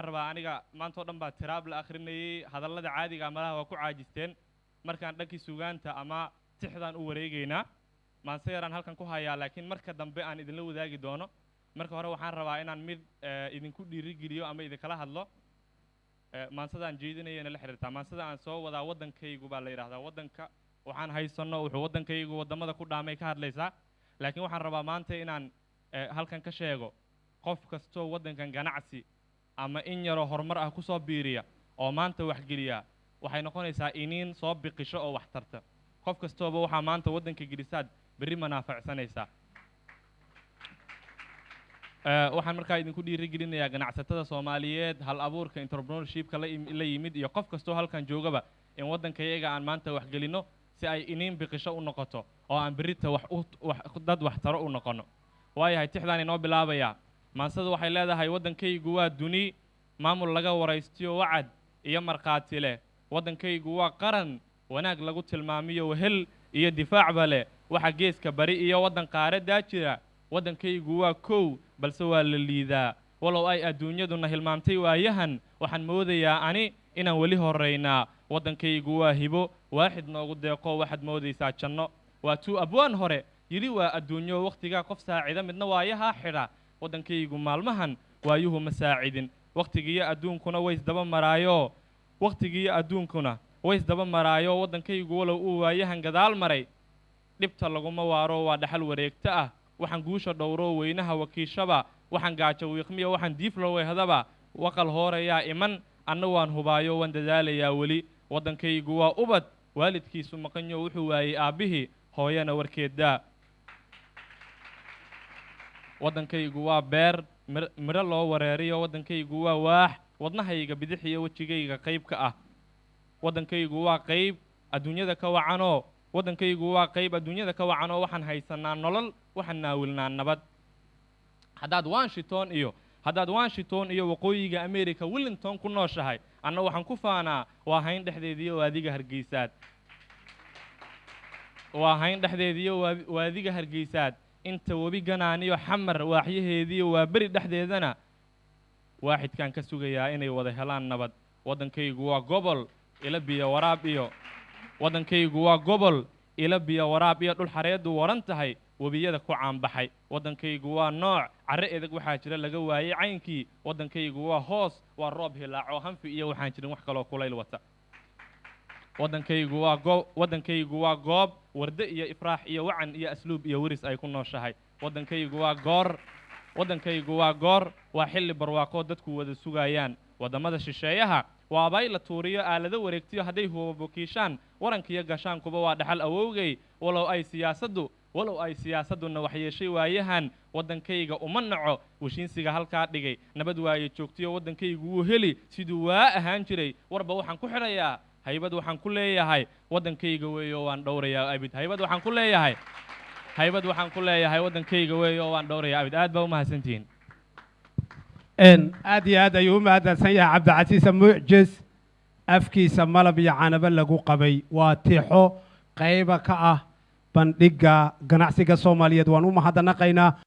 Waxaan rabaa, aniga maanta oo dhan baa tiraab la akhrinayey, hadallada caadiga malaha waa ku caajisteen. Markaan dhankii sugaanta ama tixdaan u wareegaynaa, maanse yaraan halkan ku hayaa, laakiin marka dambe aan idinla wadaagi doono. Marka hore waxaan rabaa inaan mid idinku dhiirigeliyo ama idinkala hadlo. Maansadaan jeedinayana la xiriirtaa maansada aan soo wadaa. Waddankaygu baa la yidhahdaa. Waddanka waxaan haysanno, wuxuu waddankaygu waddamada ku dhaamay ka hadlaysaa. Laakiin waxaan rabaa maanta inaan halkan ka sheego: qof kastoo waddankan ganacsi ama in yaroo horumar ah ku soo biiriya oo maanta waxgeliya, waxay noqonaysaa iniin soo biqisho oo wax tarta. Qof kastooba waxaa maanta waddanka gelisaad berri manaafacsanaysaa. Waxaan markaa idinku dhiirigelinayaa ganacsatada Soomaaliyeed, hal abuurka entrepreneurshipka la yimid iyo qof kastoo halkan joogaba in waddankayaga aan maanta waxgelinno, si ay iniin biqisho u noqoto oo aan berrita wax u wax dad waxtaro u noqono. Waayahay, tixdaan inoo bilaabayaa. Maansadu waxay leedahay: Waddankaygu waa duni maamul laga waraystiyo, wacad iyo markhaati leh. Waddankaygu waa qaran wanaag lagu tilmaamiyo, wehel iyo difaacba leh. Waxa geeska bari iyo waddan qaaradaa jira. Waddankaygu waa kow, balse waa la liidaa. Walow ay adduunyaduna hilmaamtay waayahan, waxaan moodayaa ani inaan weli horraynaa. Waddankaygu waa hibo waaxid noogu deeqo, waxaad moodaysaa janno. Waa tuu abwaan hore yidhi: "Waa adduunyo wakhtigaa qof saacida, midna waayahaa xidha." Waddankaygu maalmahan waayuhu ma saacidin, wakhtigiiyo adduunkuna waysdaba maraayo, wakhtigiiyo adduunkuna waysdaba maraayo. Waddankaygu walow uu waayahan gadaal maray, dhibta laguma waaro, waa dhaxal wareegto ah. Waxaan guusha dhowro weynaha wakiishaba, waxaan gaajo wiiqmiya, waxaan diif loo wehdaba, waqal hoorayaa iman, anna waan hubaayo, waan dadaalayaa weli. Waddankaygu waa ubad waalidkiisu maqanyo, wuxuu waayey aabbihii, hooyana warkeeddaa. Waddankaygu waa beer midho loo wareeriyo. Waddankaygu waa waax wadnahayga bidix iyo wejigayga qayb ka ah. Waddankaygu waa qayb adduunyada ka wacanoo, waddankaygu waa qayb adduunyada ka wacanoo. Waxaan haysanaa nolol, waxaan naawilnaa nabad. Haddaad Washington iyo waqooyiga America, Wellington ku nooshahay, anna waxaan ku faanaa waa hayn dhexdeediiyo waadiga Hargeysaad, waa hayn dhexdeediiyo waadiga Hargeysaad. Inta webi ganaaniyo Xamar waaxyaheediiyo waa beri dhexdeedana, waaxidkaan ka sugayaa inay wada helaan nabad. Waddankaygu waa gobol ila biyo waraab iyo, waddankaygu waa gobol ila biyo waraab iyo dhul xareeddu waran tahay, webiyada ku caanbaxay. Waddankaygu waa nooc carre edeg, waxaa jira laga waayey caynkii. Waddankaygu waa hoos, waa roob hilaaco, hanfi iyo waxaan jirin wax kaloo kulayl wata. Waddankaygu waa goob warde iyo ifraax iyo wacan iyo asluub iyo weris ay ku nooshahay. Waddankaygu waa goor, waa xilli barwaaqoo dadku wada sugayaan. Waddamada shisheeyaha waabay la tuuriyo, aalado wareegtiyo, hadday hubabokiishaan warankiiyo gashaankuba waa dhaxal awowgay. Walow ay siyaasadduna waxyeeshay waayahan, waddankayga uma naco weshiinsiga halkaa dhigay. Nabad waaye joogtiyo, waddankaygu wuu heli siduu waa ahaan jiray. Warba waxaan ku xidhayaa: haybad waxaan ku leeyahay waddankayga weeyo, waan dhowrayaa abid. Haybad waxaan ku leeyahay, haybad waxaan ku leeyahay waddankayga weeyo, waan dhowrayaa abid. Aad baa u mahadsantihiin. Aad iyo aad ayuu u mahadsan yahay Cabdicasiis Mucjis. Afkiisa malab iyo canabo lagu qabay. Waa tixo qayba ka ah bandhigga ganacsiga Soomaaliyeed. Waan u mahadnaqaynaa.